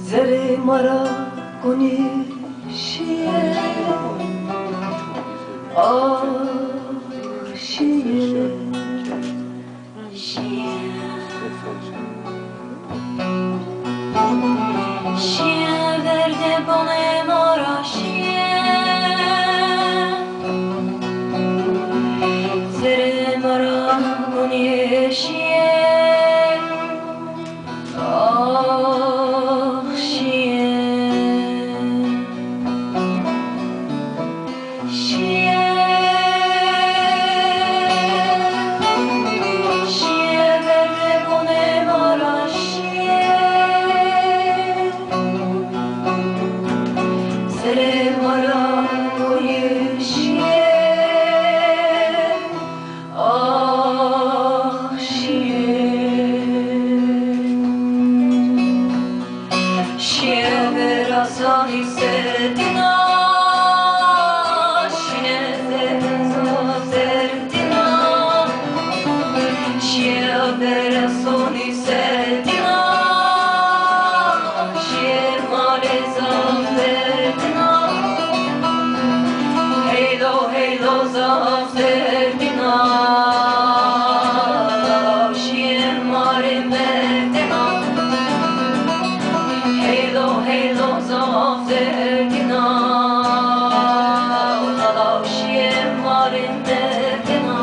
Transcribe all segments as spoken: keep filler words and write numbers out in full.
Zerrê ma ra gonî şîye, ah şîye. Şîye verde bonê ma ra şîye. Zerrê ma ra gonî şîye. Ah şîye. Şîye, şîye verde bonê ma ra şîye. Zerrê ma ra gonî şîye. Ah şîye. Şîye vera sanî ser dîna, şîye zerrê zaf ser dîna. Şîye vera sonî ser dîna, şîye ma rê zaf ser dîna. Heylo heylo zaf ser dîna, şîye ma rê merdena. Heylo heylo zaf ser dîna, şîye ma rê merdena.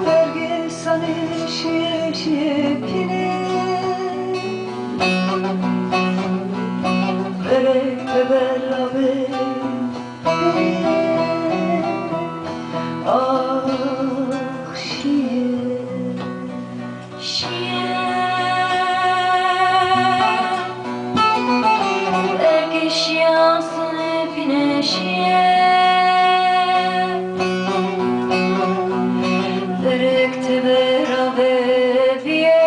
Vergê sanê şîye şîye pînê. Verê teber ra ve pînê. Ah şîye. Şîye. Eke şîya sanê pînê şîye. Verek teber ra ve pîye.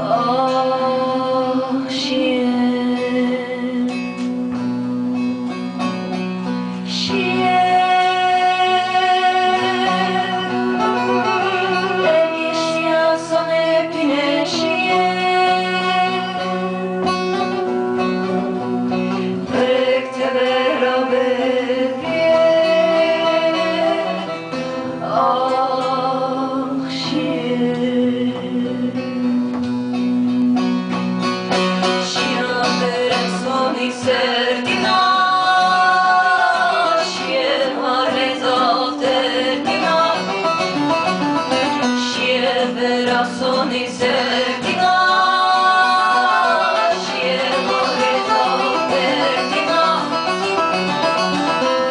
Ah şîye. Şîye. Eke şîya sanê pînê şîye. Verek teber ra ve pîye. Ah şîye. Şîya vera sonî ser dîna, şîye ma rê zaf ser dîna. Şîye vera sonî ser dîna, şîye ma rê zaf ser dîna.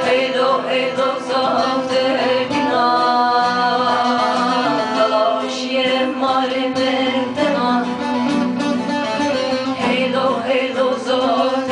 Heylo heylo zaf ser dîna, şîye ma rê merdena. Heylo heylo zaf